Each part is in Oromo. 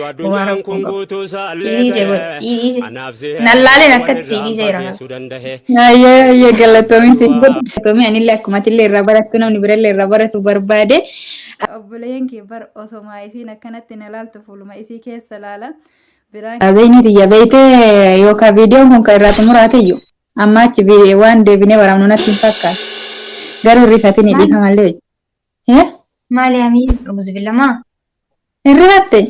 Utuu Homaa addunyaan rakkoon kun qabu. guutuu isaallee Siidhiisee ta'e godhe siidhiise. anaaf si Nallaaleen akkatti walirraan siidhiisee jira kana. fageessuu danda'e. Ayyee ayyee galatoomi siin Duwwaa. galatoomi anillee akkuma atillee irraa barattu namni birallee irraa baratu barbaade. Obboleeyyan kee bar osomaa isiin akkanatti na laaltu fuuluma isii keessa laala. Biraan Zayinii tiyya beeytee yookaan viidiyoon kun kan irraa xumuraatiyyu amma achi waan deebinee waraabnu natti hin fakkaatu. Garuu rifatini Maali? dhiifamallee hojii. Eh? Maali amiin? Auzubillamaa. Hin rifatte?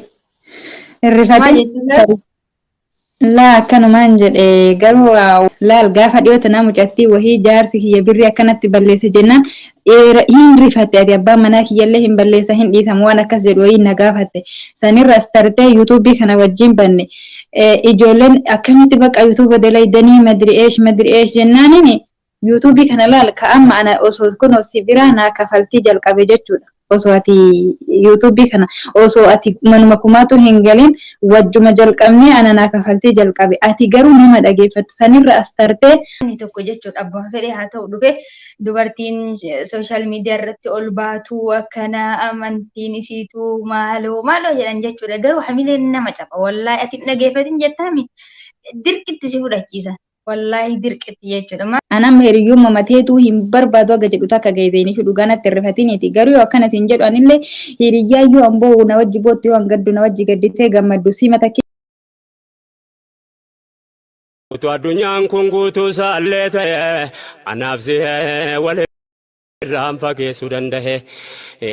Hin Maal rifatin. jechuun garuu? Laa akkanumaan jedhe garuu laal gaafa dhiyoo tanaa mucattii wahii jaarsi kiyya birrii akkanatti balleesse jennaan hin rifatte ati abbaan manaa kiyyallee hin balleessa hin dhiisamu waan akkas jedhu wayii na gaafatte sanirras tartee yuutuubii kana wajjin banne ijoolleen akkamitti bakka yuutuuba dalaydanii madri eesh madri eesh jennaanini yuutuubii kana laal ka amma ana osoo kunoo si biraa naa kafaltii jalqabe jechuudha. Osoo ati yuutuubii kana osoo ati manuma kumaatu hin galin wajjuma jalqabnee ana naa kafaltii jalqabe. Ati garuu nama dhageeffatta sanirra as tartee Namni tokko jechuudha abbaan fedhe haa ta'u dhufe dubartiin sooshaal miidiyaa irratti ol baatu akkana amantiin isiitu maaloo maaloo jedhan jechuudha. Garuu hamileen nama caba wallaahi ati hin dhageeffatin jettaami dirqitti si fudhachiisa. Wallaahi dirqitti jechuudha. An amma hiriyyummaa mateetuu hin barbaadu aga jedhu takka ga'e Zeenishu dhugaa natti hin rifatiniiti. Garuu yoo akkana siin jedhu anillee hiriyyaa yoo an boo'u na wajji boottu yoo an gaddu na wajji gadditee gammaddu si mata Utuu addunyaan kun guutuu isaallee ta'e anaaf si walirraan fageessuu danda'e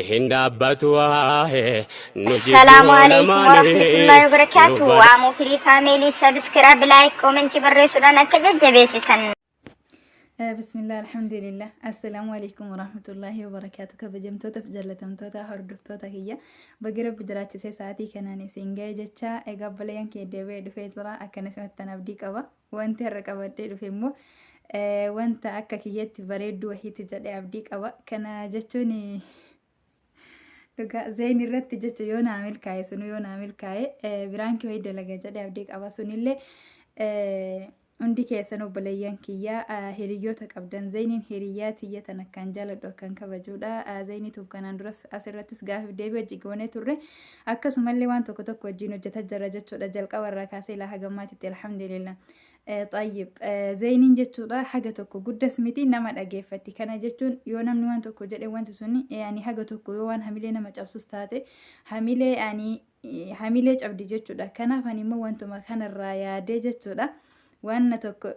hin dhaabbatu waa'ee nu Assalaamu jidduu alaikum lamaanii warahmatullahi nu wabarakatuh. bada. Amuu firii faamilii sabiskiraab laayik koomentii barreessuudhaan akka jajjabeessitan. Bismillah alhamdulillah assalaamu alaikum warahmatullahi wabarakaatu kabajamtoota fi jallatamtoota hordoftoota kiyya baga rabbi jiraachisee sa'aatii kanaan isin ga'e jecha egaa obboleeyyan kee deebi'ee dhufee jira akkana simattan abdii qaba wanti har'a qabadhee dhufe immoo wanta akka kiyyatti bareedduu wahiiti jedhee abdii qaba kana jechuun dhugaa zeyn irratti jechu yoo naa milkaa'e sunu yoo naa milkaa'e biraankii wayii dalaga jedhee abdii qaba sunillee hundi keessan obboleeyyan kiyya hiriyyoota qabdan zeyniin hiriyyaa tiyya tan akkaan jaaladhu akkaan kabajuudha zeynii tuub kanaan duras asirrattis gaafiif deebii wajji goonee turre akkasumallee waan tokko tokko wajjiin hojjetaa jirra jechuudha jalqaba irraa kaasee ilaa hagammaatitti alhamdulillah. Xayyib zeyniin jechuudha haga tokko guddas miti nama dhageeffatti kana jechuun yoo namni waan tokko jedhe wanti suni ani haga tokko yoo waan hamilee nama cabsus taate hamilee ani hamilee cabdi jechuudha. Kanaaf ani immoo wantuma kanarraa yaadee jechuudha. Waan tokko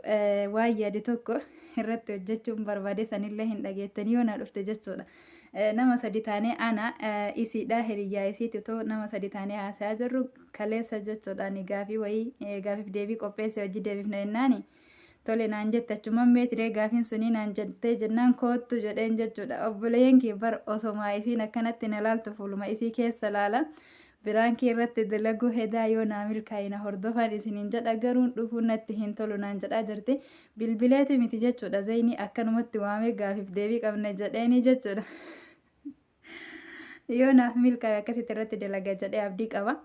waan yaade tokko irratti hojjechuun barbaade sanillee hin dhageettanii yoo na dhufte jechuudha. Nama sadi taanee ana isiidha hiriyyaa isiiti otoo nama sadi taanee haasayaa jirru kaleessa jechuudha. Ani gaafii wayii gaafiif deebii qopheesse hojii deebifna jennaani. Tole naan jette achumaan meetiree gaafiin sunii naan jettee jennaan koottu jedheen jechuudha. Obboleeyyan kee bar osomaa isiin akkanatti na laaltu fuuluma isii keessa laala. Biraankii irratti dalaguu hedaa yoo naa milkaa'e na hordofaan isiniin jedha garuun dhufuun natti hin tolu naan jedhaa jirti. Bilbileeti miti jechuudha Zaynii akkanumatti waamee gaafiif deebii qabna jedheeni jechuudha. Yoo naaf milkaa'e akkasitti irratti dalaga jedhee abdii qaba.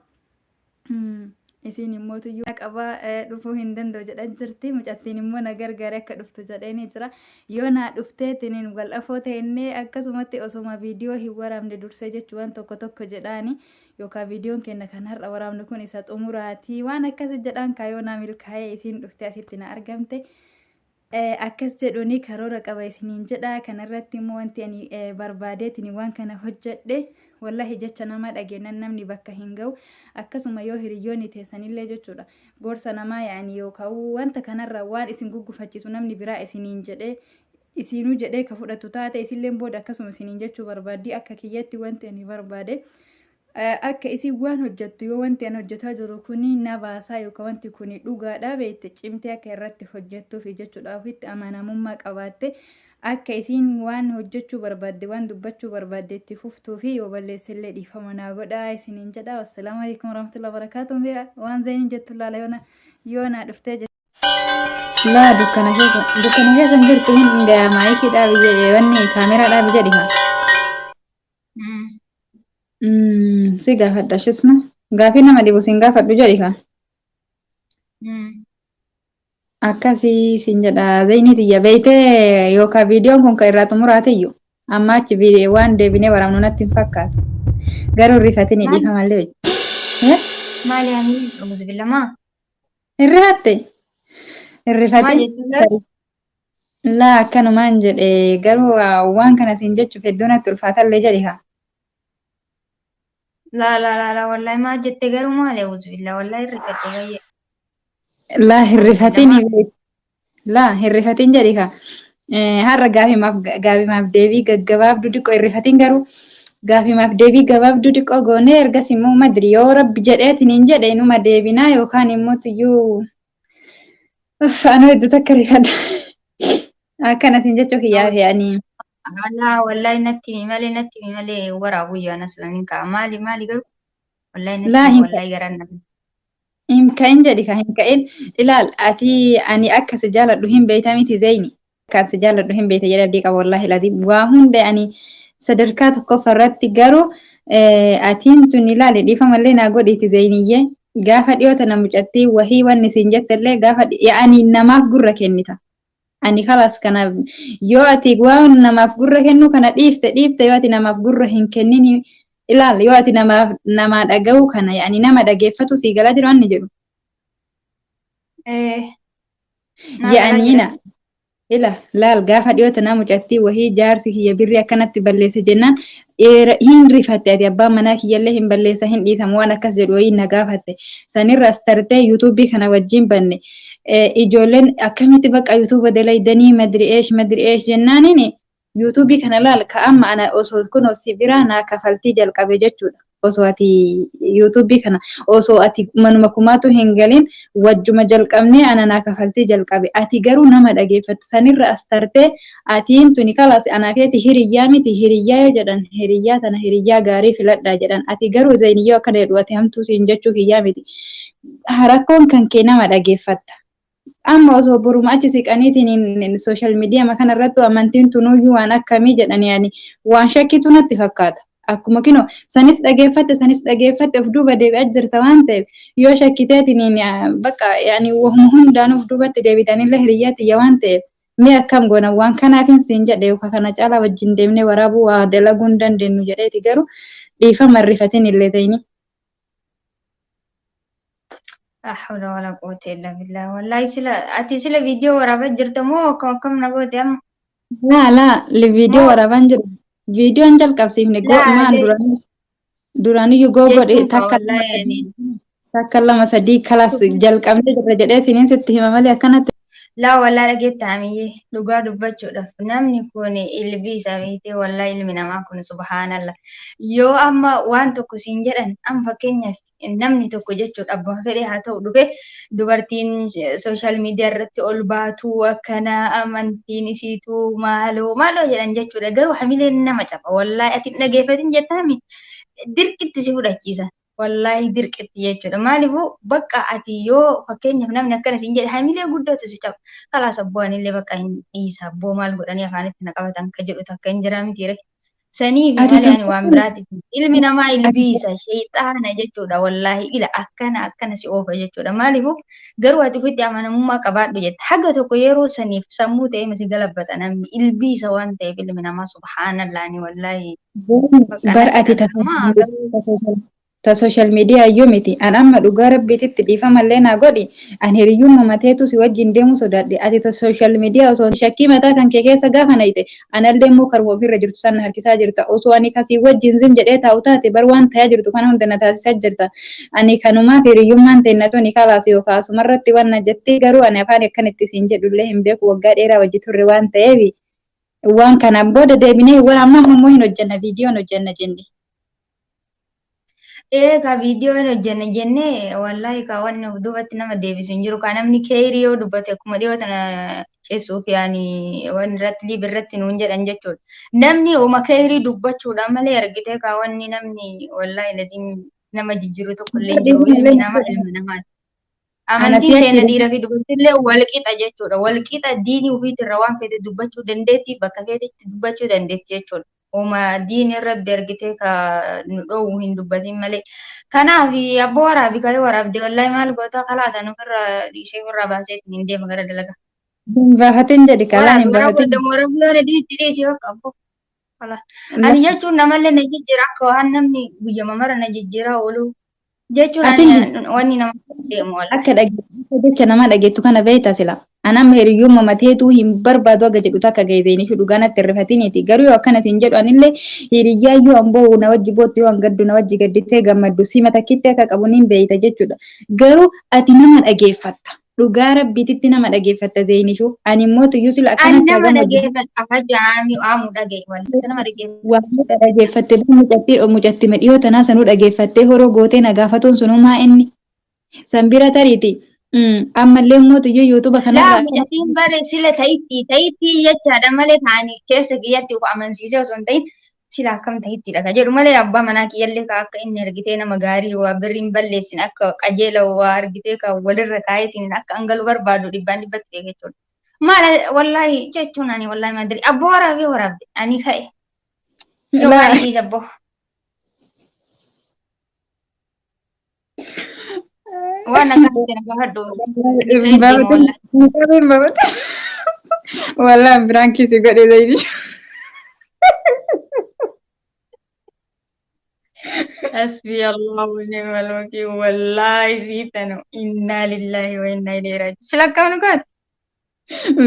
Isiin immoo tuyyuu qabaa dhufuu hin danda'u jedha jirti. Mucattiin immoo na gargaare akka dhuftu jedheenii jira. Yoo naa dhufteetiniin wal afoo ta'ennee akkasumatti osoma viidiyoo hin waraabne dursee jechuu waan tokko tokko jedhaani yookaan viidiyoon keenya kan har'a waraabnu kun isa xumuraati waan akkasi jedhaan kaa yoo naa milkaa'ee isiin dhuftee asitti na argamte. Akkas jedhuuni karoora qaba isiniin jedha kanarratti immoo wanti ani barbaadeetiin waan kana hojjedhe wallahi jecha nama dhageennan namni bakka hin ga'u akkasuma yoo hiriyyoonni teessanillee jechuudha gorsa namaa yaa'anii yookaan wanta kanarra waan isin guggufachiisu namni biraa isiniin jedhee isiinuu jedhee ka fudhatu taate isilleen booda akkasuma isiniin jechuu barbaaddii akka kiyyatti wanti ani barbaade akka isin waan hojjettu yoo wanti an hojjetaa jiru kuni na baasaa yookaan wanti kuni dhugaadha beekte cimtee akka irratti hojjettuuf jechuudha ofitti amanamummaa qabaatte akka isiin waan hojjechuu barbaadde waan dubbachuu barbaadde itti fuftuu fi yoo balleessellee dhiifama naa godhaa isiniin jedha wassalaamu alaikum warahmatullahi wabarakaatuh waan zayniin jettu laala yoona yoona dhuftee Laa dukkana keessa dukkana keessa hin jirtu hin gaya maayikii dhaabi jedhe wanni kaameraa dhaabi jedhi haa. Si gaafadha shisma gaafii nama dhibu sin gaafadhu jedhi kaa. Akkasii sin jedha Zaynii tiyya beeytee yookaan viidiyoon kun kan irraa xumuraatiyyu amma achi waan deebinee waraabnu natti hin fakkaatu. Garuu rifatini Maali? dhiifamallee hojii. Maali ani auzubillamaa? Hin rifatte? Hin Maal rifatin? jettu garuu? Laa akkanumaan jedhe garuu waan kana siin jechuuf hedduu natti ulfaatallee jedhi haa. Laa laa laa laa wallahi maal jette garuu maali auzubillah wallahi hin rifadhe baay'ee. Laa hin rifatin Auzubillamaa. laa hin rifatin jedhi haa. Har'a gaafimaaf deebii gaggabaabduu xiqqoo hin rifatin garuu gaafimaaf deebii gabaabduu xiqqoo goonee ergas immoo madri yoo rabbi jedheetiin hin jedhe inuma deebinaa yookaan immoo tuyyuu anuu hedduu takka rifadha. Akkana siin jechuu kiyyaaf yaani. Laa wallahi natti himi malee waraabu iyyuu anas lan hin ka'a. Maali maali garuu wallahi natti Laa himi hin wallahi garaan na. Hin ka'in jedhi ka hin ka'in ilaal ati ani akka si jaaladhu hin beeyta miti Zeyni. Akka si jaaladhu hin beeyta jedhee abdii qaba wallaahi lazi waa hunda ani sadarkaa tokkoffaa irratti garuu atiin tun ilaali dhiifamallee naa godhiiti Zeyniyyee gaafa dhiyoota na mucattii wahii wanni siin jettellee gaafa ani namaaf gurra kennita. Ani kalas kana yoo ati waan namaaf gurra kennu kana dhiifte dhiifte yoo ati namaaf gurra hin kennin ilaal yoo ati namaaf namaa dhaga'uu kana ani nama dhageeffatu sii galaa jiru anni jedhu. Naa galaa jira. Ya'aniina ila laal gaafa dhiyoota na mucattii wahii jaarsi kiyya birrii akkanatti balleesse jennaan hin rifatte ati abbaan manaa kiyyallee hin balleessa hin dhiisamu waan akkas jedhu wayii na gaafatte sanirra as tartee yuutuubii kana wajjin banne ijoolleen akkamitti bakka yuutuuba dalaydanii madri eesh madri eesh jennaaniin yuutuubii kana laal ka amma ana osoo kunoo si biraa naa kafaltii jalqabe jechuudha. Osoo ati yuutuubii kana osoo ati manuma kumaatu hin galin wajjuma jalqabnee ana naa kafaltii jalqabe ati garuu nama dhageeffatte sanirra as tartee atiin tuni kalaas anaa fi ati hiriyyaa miti hiriyyaa yoo jedhan hiriyyaa tana hiriyyaa gaarii filadhaa jedhan ati garuu Zeyniyyoo akkana jedhu ati hamtuu siin jechuu kiyyaa miti rakkoon kan kee nama dhageeffatta. Amma osoo boruma achi siqaniitiin social media kanarratti amantiin tunuyyuu waan akkamii jedhanii ani waan shakkitu natti fakkaata. Akkuma kinoo sanis dhageeffatte sanis dhageeffatte of duuba deebi'aa jirta waan ta'eef yoo shakkiteetiin bakka yaani wahuma hundaan of duubatti deebitanillee hiriyyaa tiyya waan ta'eef mee akkam goona waan kanaafin siin jedhe yookaan kana caalaa wajjin deemnee waraabuu waa dalaguu hin dandeenyu jedheeti garuu dhiifama rifatin illee ta'ini. La hawla wala quwwata illa billah. Wallahi sila ati sila viidiyoo waraabaa jirta moo akkam akkam na goote amma? Laa laa viidiyoo Moo waraabaan jiru. Viidiyoon jalqabsiifne goo laa maan duraaniyyuu goo godhe jechuun ka takka lama wallahi ani sadii takka lama sadii kalas jalqabnee jirra jedhee siniin sitti hima malee akkanatti. Laa wallahi dhageetta amiyyee dhugaa dubbachuudhaaf namni kun ilbii isaa beektee wallahi ilmi namaa kun subhaanallah. Yoo amma waan tokko siin jedhan amma fakkeenyaaf namni tokko jechuudha abbaa fedhe haa ta'u dhufe dubartiin social media irratti ol baatu akkana amantiin isiituu maaloo maaloo jedhan jechuudha. Garuu hamileen nama caba wallahi ati hin dhageeffatin jettaami dirqitti si fudhachiisa. Wallahi dirqitti jechuudha. Maaliifuu bakka ati yoo fakkeenyaaf namni akkana siin jedhe hamilee guddatu si caba. Kalaas abboo anillee bakka hin dhiisa abboo maal godhanii afaanitti na qabatan ka jedhu takka hin jiraa miti ree. Saniifi Ati malee ani waan san biraatiif ilmi namaa ilbiisa sheexaana jechuudha wallaahi ila akkana akkana si oofa jechuudha. Maaliifuu garuu ati ofitti amanamummaa qabaadhu jette haga tokko yeroo saniif sammuu ta'ee si galabbata namni ilbiisa waan ta'eef ilmi namaa subhaanallah ni wallaahi bakka bar natti ati dhagahama garuu ta social media iyyuu miti. An amma dhugaa rabbiititti dhiifamallee naa godhi. An hiriyyummaa mateetu si wajjin deemuu sodaadhe. Ati ta social media osoo shakkii mataa kan kee keessa gaafa nayite anallee immoo karuma ofirra jirtu san na harkisaa jirta. Osoo ani kasii wajjin zim jedhee taa'u taate bar waan ta'aa jirtu kana hunda na taasisaa jirta. Ani kanumaaf hiriyyummaan ta'e tuni kalaas yookaan asumarratti waan na jettee garuu ani afaan akkan itti siin jedhullee hin beeku waggaa dheeraa wajji turre waan ta'eef waan kanaan booda deebinee waraabna amma immoo hin hojjenna viidiyoon hojjenna jenne. Ee ka viidiyoo hin hojjenne jennee wallahi ka wanni of duubatti nama deebisu hin jiru. Ka namni keerii yoo dubbate akkuma dhiyoo tana ceessuuf yaani waan irratti live irratti nuun jedhan jechuudha. Namni oma keerii dubbachuudha malee argitee ka wanni namni wallahi lazim nama jijjiiru tokko illee hin jiru. Ilmi namaa ilma namaati. Ana Amantiin si'achi teenya dhiiraa fi dubartiillee wal qixa jechuudha. Wal qixa diinii ofiitirra waan feete dubbachuu dandeetti bakka feetetti dubbachuu dandeetti jechuudha. Uma diinii rabbi argitee ka nu dhoowwu hin dubbatin malee. Kanaaf abboo waraabi ka'ee waraabde wallahi maal goota kalaasa ofirra dhiisee ofirraa baasee hin deema gara dalagaa. Hin baafatin jedhi kalaa Waraabi hin waraabuu baafatin. dammoo waraabuu yoo itti dhiisee bakka abboo. Ani jechuun namallee na jijjiira akka waan namni guyyama mara na jijjiiraa oolu. Jechuun Atiin ani wanni nama deemu wallahi. Akka dhageettu jecha nama dhageettu kana beekta sila. Ani amma hiriyyummaa mateetuu hin barbaadu akka jedhu takka ga'e Zeenishu dhugaa natti hirrifatiniiti. Garuu yoo akkana siin jedhu anillee hiriyyaa yoo an boo'u na wajji boottu yoo an gaddu na wajji gadditee gammaddu sima takkitti akka qabu niin beeyta jechuudha. Garuu ati nama dhageeffatta. Dhugaa rabbiititti nama dhageeffatta Zeenishu. Ani immoo tuyyuu sila Ani akkanatti nama hagam hojii dhageeffadha afaan aamuu aamuu dhagaye wallahi nama dhageeffadha. waan dhageeffatte mucattii mucatti dhiyoo tanaa sanuu dhageeffattee horoo gootee na gaafatuun sunumaa inni. San bira tariiti. Ammallee immoo tuyyuu yuutuuba Laa kanarraa mucattiin bare sila ta'itti ta'itti jechaadha malee ta'anii keessa kiyyatti of amansiisee osoo hin ta'in sila akkam ta'ittidha ka jedhu malee abbaa manaa kiyyallee ka akka inni argitee nama gaarii waa birri hin balleessin akka qajeela waa argitee ka walirra kaayetiin akka angalu barbaadu dhibbaan dhibbatti beeka jechuudha. Maal wallaahi jechuun ani wallaahi maadri abboo waraabee waraabde ani ka'e yoo Laa waan dhiisa abboo waan akkasitti na gaafadhu dhiisee deema wallaahi. Baabate wallaan biraan kiisi godhe Zayidisha. حسبي الله ونعم الوكيل والله زيتنا إنا لله وإنا إليه راجعون سلام نقول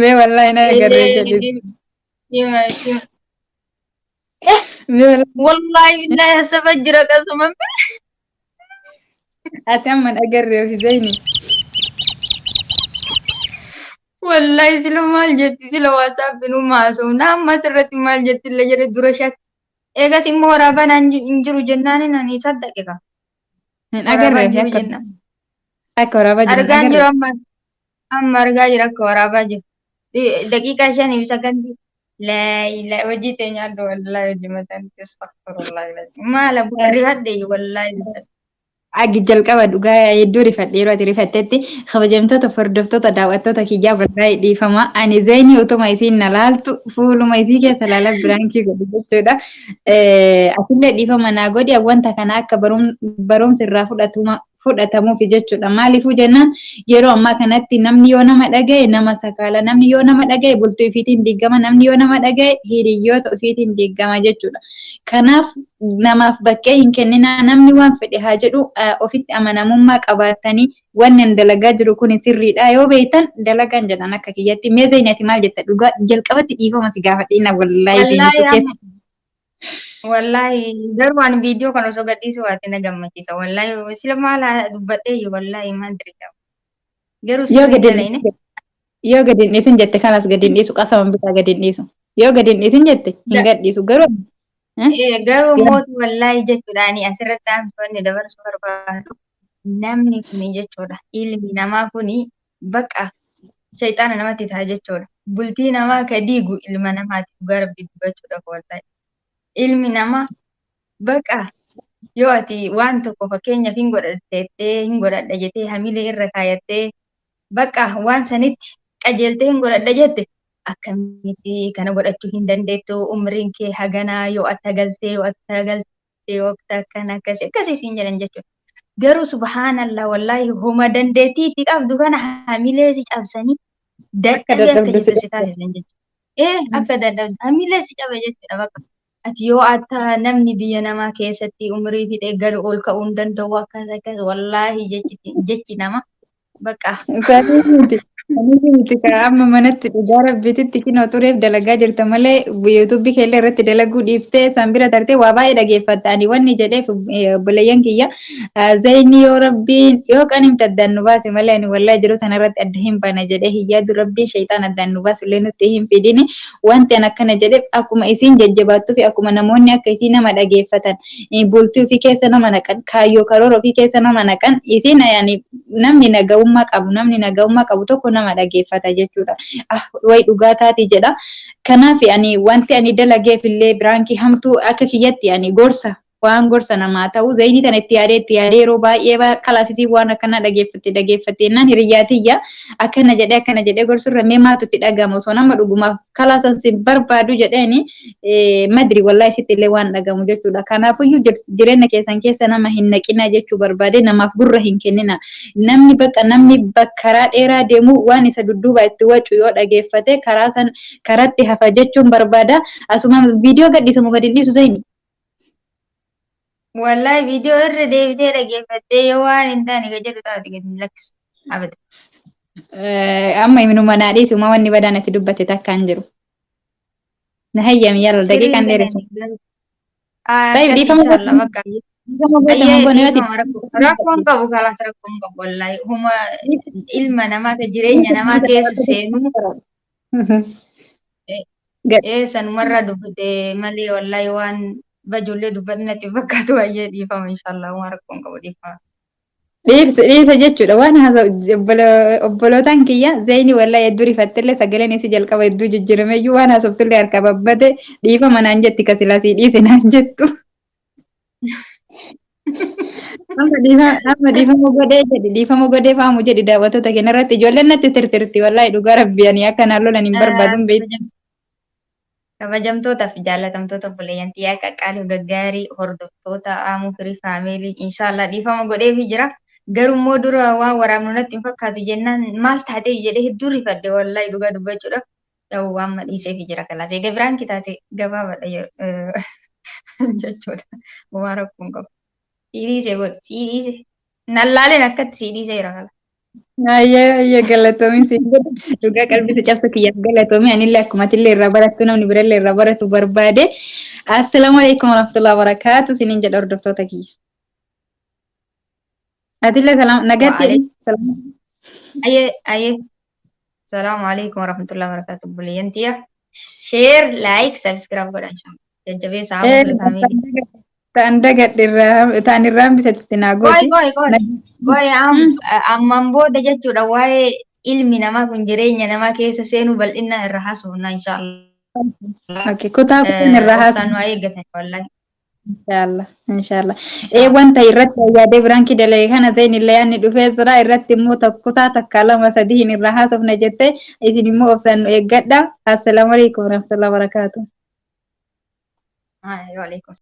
Mee wallaahi na agarree jedhe. Mee wallaahi والله بالله سفجر قسما ati amma hin agarree ofi Zayini. والله سلا مال جت سلا واساب بنو معصوم نعم ما سرت مال جت اللي جري درشك إيه سيمو رابنا نجرو جنان ناني صدقك Hin waraabaa agarree jiru ofi akka jennaan akka waraabaa jiru hin argaan jiru agarree. amma amma argaa jira akka waraabaa jiru daqiiqaa shaniif sakandii laa ilaa hojii teenya adda wallaahi hojii mataan astaghfirullah maal abbaa rifadhe wallaahi. Agi jalqaba dhugaa hedduu rifadhe yeroo ati rifattetti kabajamtoota hordoftoota daawwattoota kiyyaa wallaahi dhiifama. Ani Zayinii utuma isiin na laaltu fuuluma isii keessa laala biraankii godhu jechuudha. Asillee dhiifama naa godhi wanta kana akka barumsi irraa fudhatamuuf jechuudha. Maaliifuu jennaan yeroo ammaa kanatti namni yoo nama dhagaye nama sakaala, namni yoo nama dhagaye bultii ofiitiin diigama, namni yoo nama dhagaye hiriyoota ofiitiin diigama jechuudha. Kanaaf namaaf bakkee hin kenninaa namni waan fedhe haa jedhu ofitti amanamummaa qabaatanii wanni an dalagaa jiru kun sirriidha yoo beektan dalagaan jedhan akka kiyyatti. Mee Zayini ati maal jetta dhugaa jalqabatti dhiifama si gaafadhe na wallaahi Wallaahi Zayini keessa. amma wallaahi garuu ani viidiyoo kana osoo gadhiisuu baate na gammachiisa wallaahi sila maal dubbadhee wallaahi maal dirqama garuu Yoo sirrii gadi hin dalayne dhiisin yoo gadi hin dhiisin jette kanas gadi hin dhiisu qasaman bitaa gadi hin dhiisu. Yoo gadi hin dhiisin jette hin gadhiisu garuu Garuu mootii wallaahi jechuudhaani asirratti dhaamsi dabarsuu barbaadu namni kuni jechuudha ilmi namaa kuni bakka shayxaana namatti ta'a jechuudha. Bultii namaa ka diigu ilma namaati dhugaa rabbii dubbachuudhaaf wallaahi. Ilmi namaa bakka yoo ati waan tokko fakkeenyaaf hin godhattee hin godhadha jettee hamilee irra kaayattee bakka waan sanitti qajeeltee hin godhadha jette akkamitti kana godhachuu hin dandeettu umriin kee haganaa yoo atta galtee yoo atta galtee yoo atta akkana akkasii akkasii siin jedhan jechuudha. Garuu subhaanallah wallaahi homa dandeettii itti qabdu kana hamilee si cabsanii Akka dadhabee akka dadhabdu si jettu si taasisan jechuudha. Ee akka dadhabdu hamilee si caba jechuudha bakka. Ati yoo atta namni biyya namaa keessatti umrii fixee galu ol ka'uu hin danda'u akkas akkas wallaahi jechi nama bakka. Isaanii miti. Isaanii miti ka amma manatti dhugaa rabbiititti kinoo tureef dalagaa jirta malee yuutuubii keellee irratti dalaguu dhiiftee san bira tartee waa baay'ee dhageeffatta. Ani wanni jedheef obboleeyyan kiyya Zayini yoo rabbiin yoo qanimte addaan nu baase malee ani wallaahi jiru kanarratti adda hin baana jedhee hin yaadu rabbiin shayxaan addaan nu baasu illee nutti hin fidini. Wanti ani akkana jedheef akkuma isiin jajjabaattuu fi akkuma namoonni akka isii nama dhageeffatan bultii ofii keessa nama naqan kaayyoo karoora ofii keessa nama naqan isiin yani namni nagahummaa qabu tokko nama dhageeffata jechuudha. Ah wayi dhugaa taati jedha. Kanaaf ani wanti ani dalageef illee biraankii hamtuu akka kiyyatti ani gorsa waan gorsa namaa ta'u Zayinii tana itti yaadee yeroo baay'ee kalaasisii waan akkana dhageeffatte dhageeffatte jennaan hiriyyaa tiyya akkana jedhee gorsurra mee maaltu itti dhagahama osoo nama dhugumaaf kalaasan si barbaadu jedheeni madri wallaahi sitti illee waan dhagahamu jechuudha. Kanaafuyyuu jireenya keessan keessa nama hin naqinaa jechuu barbaade namaaf gurra hin kennina. Namni bakka namni karaa dheeraa deemu waan isa dudduuba itti wacu yoo dhageeffate karaa san karatti hafa jechuun barbaada. Asuma viidiyoo gadhiisamu gadi hin dhiisu Zayini. Wallahi viidiyoo irra deebitee dhaggeeffattee yoo waan hin taane ka jedhu taate gadi hin lakkisu. Abada. Amma inuma naa dhiisi, uma wanni badaan ati dubbate takka hin jiru. Na hayyami, yalla, Sirrii daqiiqaan dheeressa. ta'e. Tayyib, Akkas dhiifama inshallah bakka. dhiifama gootama Ayyee goone yoo ati dhiifama rakkoon qabu kalaas, rakkoon qabu wallahi. Huma ilma namaa ka jireenya namaa keessa seenuu sanumarraa dubbate malee, wallahi waan bajoollee dubbatni natti fakkaatu. Baay'ee dhiifama inshallah, huma rakkoon qabu, dhiifama. Dhiirsa dhiisa jechuudha waan haasa'u. Obbolootaan kiyya, Zeyni wallahi hedduu rifattillee, sagaleen isii jalqaba hedduu jijjiirameyyuu, waan haasoftullee harka babbate dhiifama naan jetti, ka silaa sii dhiise naan jettu. Amma dhiifama godhee jedhi, dhiifama godhee faamu jedhi daawwattoota keenya irratti. Ijoolleen natti tirtirti, wallahi dhugaa rabbi, ani akka naan lolan hin barbaadu beektu. Kabajamtootaa fi jaallatamtoota obboleeyyan xiyyaa qaqqaalii gaggaarii, hordoftoota Aamuu Firii Family, inshallah dhiifama godheefii jira. Garuu immoo dura waan waraabnu natti hin fakkaatu jennaan maal taatee jedhee hedduu rifadhe, wallahi dhugaa dubbachuudhaaf. Ta'uu waan dhiiseefii jira kalaas. Egaa biraan kitaate gabaabaadha jechuudha. Waan rakkoon qabu. Sii dhiise godhe, sii dhiise. Nallaaleen akkatti sii dhiiseera kala. Ayyee ayyee, galatoomi siin jedha. Dhugaa qalbii si cabsu kiyyaaf galatoomi. Anillee akkuma atillee irraa barattu namni birallee irraa baratu barbaade. Assalaamu alaikum warahmatullahi wabarakatuh isiniin jedha hordoftoota kiyya. Atillee salaam nagaatti jedhi. Salaam. Ayyee ayyee. Salaamu alaikum warahmatullahi wabarakatuh. Obboleeyyan tiyya. Share, like, subscribe godhaa inshallah. Jajjabeessa Aamuu Firii Family. Ta'an dagadhe irraa ta'an irraa hambisatti naa Qoy gooti. qoy qoy. Qoy, ammaan booda jechuudha waa'ee ilmi namaa kun jireenya namaa keessa seenuu bal'inaan irra haasofna inshallah. Okay, kutaa kutaan irraa Obsaan haasofna. waa eeggatan wallahi. Inshallah, inshallah. Wanta irratti yaadee biraankii dalage kana Zain illee yaadni dhufee jira, irratti immoo kutaa takka, lama, sadii hin irraa haasofna jette. Isin immoo obsaan nu eeggadha. Assalaamu alaikum warahmatullahi wabarakatuh. Waalaikum.